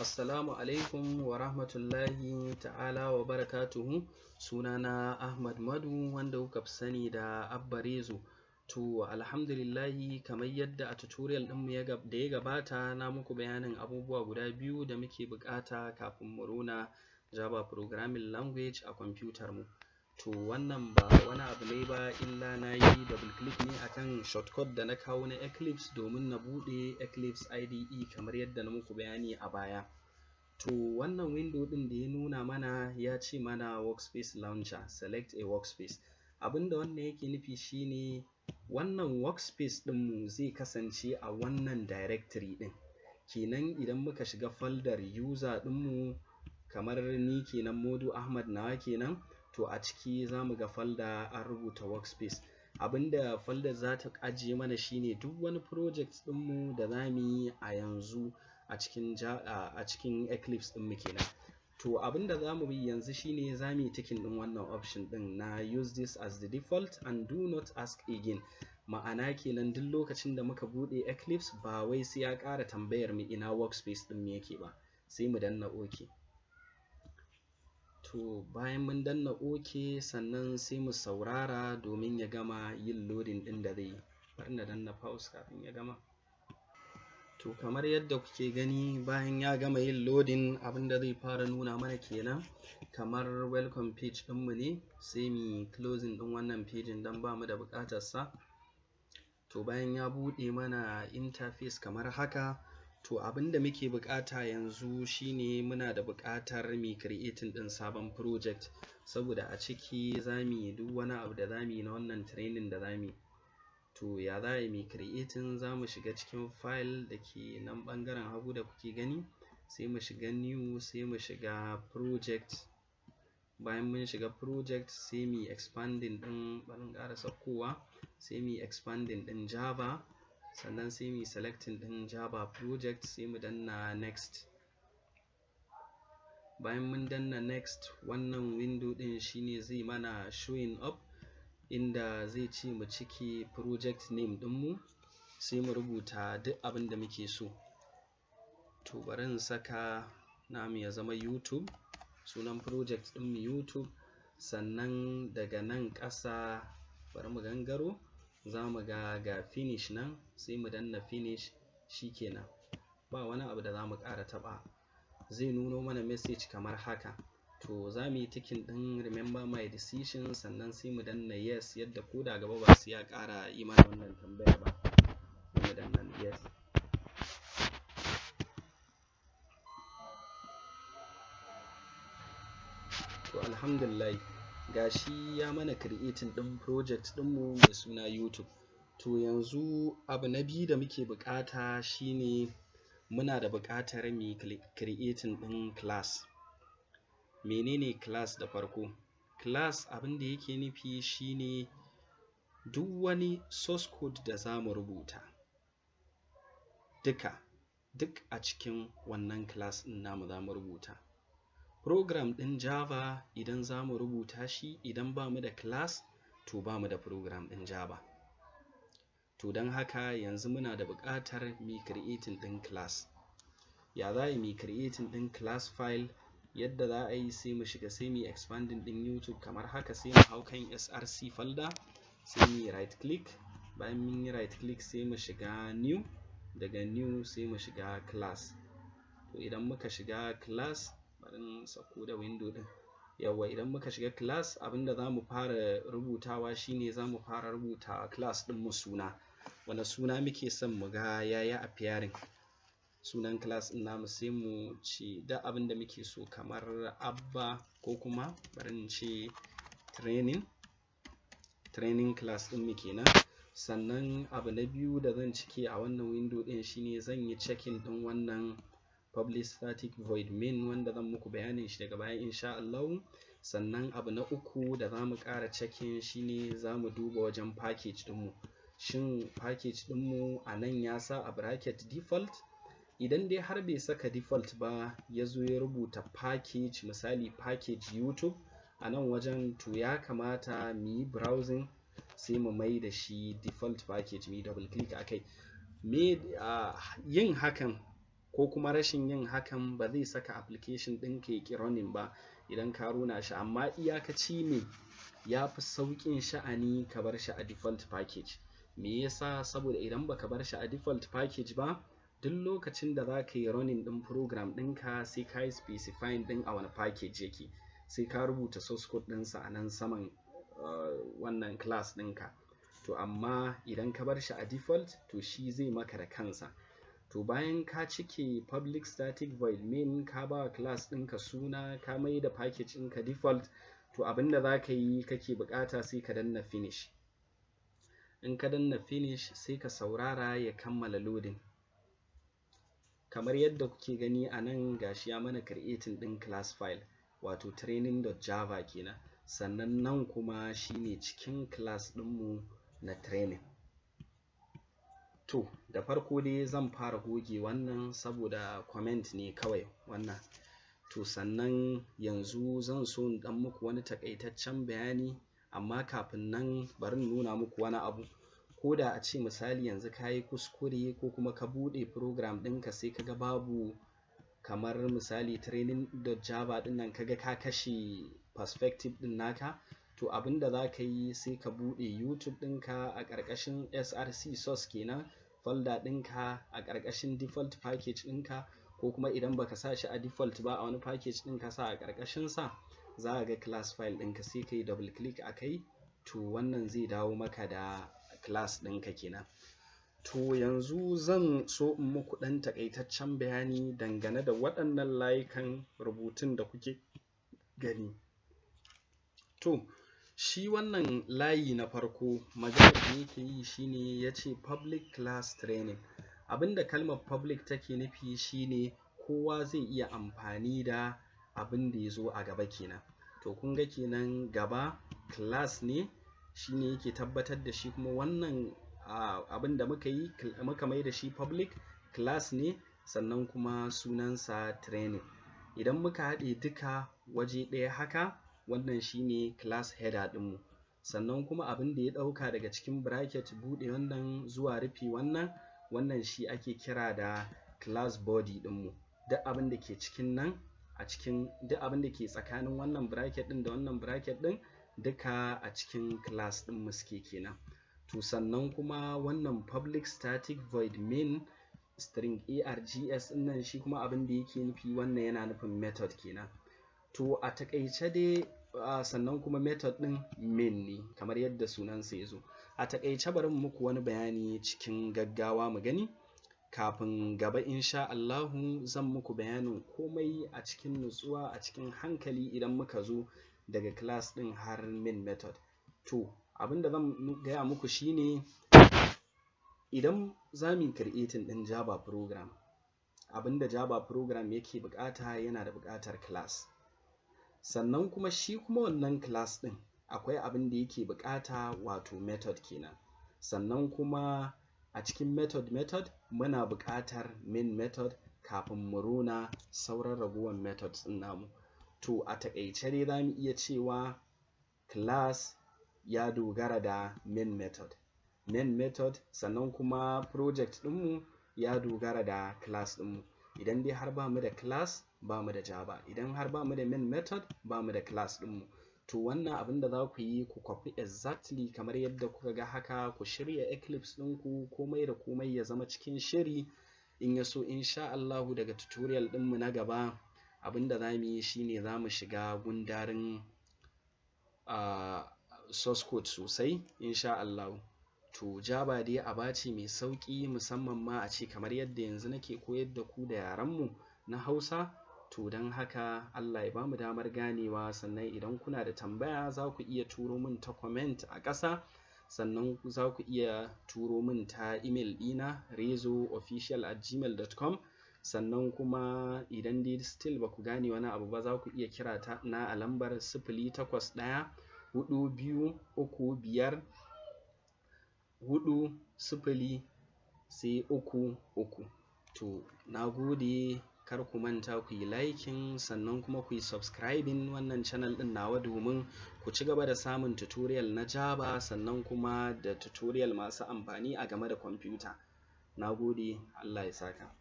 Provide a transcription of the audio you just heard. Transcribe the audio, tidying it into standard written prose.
Assalamu alaikum wa rahmatullahi ta'ala wa barakatuhu. Sunana Ahmad Madu, wanda kuka fi sani da Abba Rezo. To, alhamdulillahi, kamar yadda a tutorial ɗinmu da ya gabata na muku bayanin abubuwa guda biyu da muke buƙata kafin mu rona Java Programming Language a kwamfutar mu. To, wannan ba wani abu ne ba illa na yi double click ne akan shortcut da na kawo na Eclipse domin na buɗe Eclipse IDE kamar yadda na muku bayani a baya. To, wannan window ɗin da ya nuna mana ya ce mana workspace launcher, select a workspace. Abinda wannan yake nufi shine wannan workspace ɗinmu zai kasance a wannan directory ɗin. Kenan idan muka shiga folder user ɗinmu, kamar ni kenan, Modu Ahmad nawa kenan, to a ciki za mu ga folder an rubuta workspace. Abinda folder za ta ajiye mana shine duk wani project ɗinmu da za mu yi a yanzu a cikin Eclipse ɗinmu kenan. To, abinda za mu yi yanzu shine za mu yi ticking ɗin wannan option ɗin na "Use this as the default and do not ask again". Ma'ana kenan, duk lokacin da muka buɗe Eclipse, ba wai sai ya ƙara tambayar mu ina workspace ɗin mu yake ba. Sai mu danna OK. To, bayan mun danna OK, sannan sai mu saurara domin ya gama yin loading ɗin da zai yi. Bari na danna pause kafin ya gama. To, kamar yadda kuke gani, bayan ya gama yin loading, abinda zai fara nuna mana kenan, kamar welcome page ɗinmu ne. Sai mu closing ɗin wannan page don ba mu da buƙatar sa. To, bayan ya buɗe mana interface kamar haka, to abinda muke buƙata yanzu shine muna da buƙatar mu creating ɗin sabon project, saboda a ciki za mu yi duk wani abu da za mu yi na wannan training da za mu yi. To, ya za a yi creating? Za mu shiga cikin file da ke nan ɓangaren hagu da kuke gani, sai mu shiga new, sai mu shiga project. Bayan mun shiga project, sai mu expanding ɗin, bari in ƙara saukowa, sai mu expanding ɗin Java, sannan sai mu selecting ɗin Java project, sai mu danna next. Bayan mun danna next, wannan window ɗin shine zai mana showing up, inda zai ce mu cike project name ɗinmu, sai mu rubuta duk abin da muke so. To, bari in saka namu ya zama YouTube, sunan project ɗinmu YouTube. Sannan daga nan ƙasa, bari mu gangaro, za mu ga ga finish nan, sai mu danna finish. Shikenan, ba wani abu da za mu ƙara taɓa. Zai nuno mana message kamar haka. To, za mu yi ticking ɗin "Remember my decision", sannan sai mu danna yes, yadda ko da gaba ba sai ya ƙara yi mana wannan tambayar ba. Sai mu danna yes. To, alhamdulillah, gashi ya mana creating ɗin project ɗinmu mai suna YouTube. To, yanzu abu na biyu da muke buƙata shine muna da buƙatar mu creating ɗin class. Menene class? Da farko, class abin da yake nufi shine duk wani source code da za mu rubuta duka duk a cikin wannan class ɗin namu za mu rubuta. Program ɗin Java, idan za mu rubuta shi, idan ba mu da class, to ba mu da program ɗin Java. To, don haka yanzu muna da buƙatar mu creating ɗin class. Ya za a yi creating ɗin class file? Yadda za a yi, sai mu shiga, sai mu expanding ɗin YouTube kamar haka, sai mu hau kan src folder, sai mu yi right click. Bayan mun yi right click, sai mu shiga new, daga new sai mu shiga class. To, idan muka shiga class, bari in sauko da window ɗin. Yawwa, idan muka shiga class, abinda za mu fara rubutawa shine za mu fara rubuta class ɗin mu suna. Wane suna muke son mu ga yayi appearing? Sunan class ɗin namu, sai mu ce duk abin da muke so, kamar Abba, ko kuma bari in ce training, training class ɗin mu kenan. Sannan abu na biyu da zan cike a wannan window ɗin shine zan yi checking ɗin wannan public static void main, wanda zan muku bayanin shi daga baya insha Allah. Sannan abu na uku da za mu ƙara checking shine za mu duba wajen package ɗinmu, shin package ɗinmu a nan ya sa a bracket default? Idan dai har bai saka default ba, ya zo ya rubuta package, misali package YouTube a nan wajen, to ya kamata mu yi browsing, sai mu mai da shi default package, mu yi double click akai. Me yin hakan ko kuma rashin yin hakan ba zai saka application ɗinka ya ƙi running ba idan ka runa shi, amma iyakaci ne ya fi sauƙin sha'ani ka bar shi a default package. Me yasa? Saboda idan baka bar shi a default package ba, duk lokacin da za ka yi running ɗin program ɗinka sai ka yi specifying ɗin a wani package yake, sai ka rubuta source code ɗinsa a nan saman wannan class ɗinka. To amma idan ka bar shi a default, to shi zai maka da kansa. To bayan ka cike public static void main, ka ba class ɗinka suna, ka mai da package ɗinka default, to abinda za ka yi kake buƙata sai ka danna finish. In ka danna finish, sai ka saurara ya kammala loading. Kamar yadda kuke gani a nan, gashi ya mana creating ɗin class file, wato training.java kenan. Sannan nan kuma shine cikin class ɗinmu na training. To da farko dai zan fara goge wannan saboda comment ne kawai wannan. To sannan yanzu zan so in ɗan muku wani taƙaitaccen bayani, amma kafin nan bari in nuna muku wani abu. Ko da a ce misali yanzu ka yi kuskure ko kuma ka buɗe program ɗinka sai ka ga babu, kamar misali training.java ɗin nan, kaga ka kashe perspective ɗin naka, to abinda za ka yi sai ka buɗe YouTube ɗinka a ƙarƙashin src source kenan, folder ɗinka a ƙarƙashin default package ɗinka, ko kuma idan baka sa shi a default ba, a wani package ɗin ka sa a ƙarƙashin sa, za ka ga class file ɗinka, sai ka yi double click a kai. To wannan zai dawo maka da class ɗinka kenan. To yanzu zan so in muku ɗan taƙaitaccen bayani dangane da waɗannan layukan rubutun da kuke gani. To shi wannan layi na farko, maganar da yake yi shine ya ce public class training. Abinda kalmar public take nufi shine kowa zai iya amfani da abin da ya zo a gaba kenan. To kun ga kenan gaba class ne, shine yake tabbatar da shi kuma wannan abin da muka yi muka mai da shi public class ne, sannan kuma sunansa training. Idan muka haɗe duka waje ɗaya haka, wannan shine class header ɗinmu. Sannan kuma abin da ya ɗauka daga cikin bracket, buɗe wannan zuwa rufe wannan, wannan shi ake kira da class body ɗinmu. Duk abin da ke cikin nan, a cikin duk abin da ke tsakanin wannan bracket ɗin da wannan bracket ɗin, duka a cikin class ɗinmu suke kenan. To sannan kuma wannan public static void main string args ɗin nan, shi kuma abin da yake nufi, wannan yana nufin method kenan. To a taƙaice dai, sannan kuma method ɗin main ne kamar yadda sunansa ya zo. A taƙaice bari mu muku wani bayani cikin gaggawa mu gani kafin gaba, insha Allahu zan muku bayanin komai a cikin nutsuwa, a cikin hankali, idan muka zo daga class ɗin har main method. To abinda zan gaya muku shine, idan za mu yi creating ɗin Java program, abinda Java program yake buƙata, yana da buƙatar class. Sannan kuma shi kuma wannan class ɗin akwai abin da yake buƙata, wato method kenan. Sannan kuma a cikin method muna buƙatar main method kafin mu runa sauran ragowar methods ɗin namu. To a taƙaice dai za mu iya cewa class ya dogara da main method, main method sannan kuma project ɗinmu ya dogara da class ɗinmu. Idan dai har bamu da class, bamu da Java. Idan har bamu da main method, bamu da class ɗinmu. To wannan abin da za ku yi, ku kwafi exactly kamar yadda kuka ga haka, ku shirya Eclipse ɗinku, komai da komai ya zama cikin shiri. In ya so, insha Allahu, daga tutorial ɗinmu na gaba, abin da za mu yi shine za mu shiga gundarin source code sosai, insha Allahu. To Java dai aba ce mai sauƙi, musamman ma a ce kamar yadda yanzu nake koyar da ku da yarenmu na Hausa. To don haka Allah ya bamu damar ganewa. Sannan idan kuna da tambaya, za ku iya turo min ta comment a ƙasa, sannan za ku iya turo min ta email ɗina rezoofficial@gmail.com. Sannan kuma idan dai still ba ku gane wani abu ba, za ku iya kira ta na a lambar 081423540 sai 33. To na gode. Kar ku manta ku yi liking, sannan kuma ku yi subscribing wannan channel ɗin nawa domin ku ci gaba da samun tutorial na Java, sannan kuma da tutorial masu amfani a game da kwamfuta. Na gode, Allah ya saka.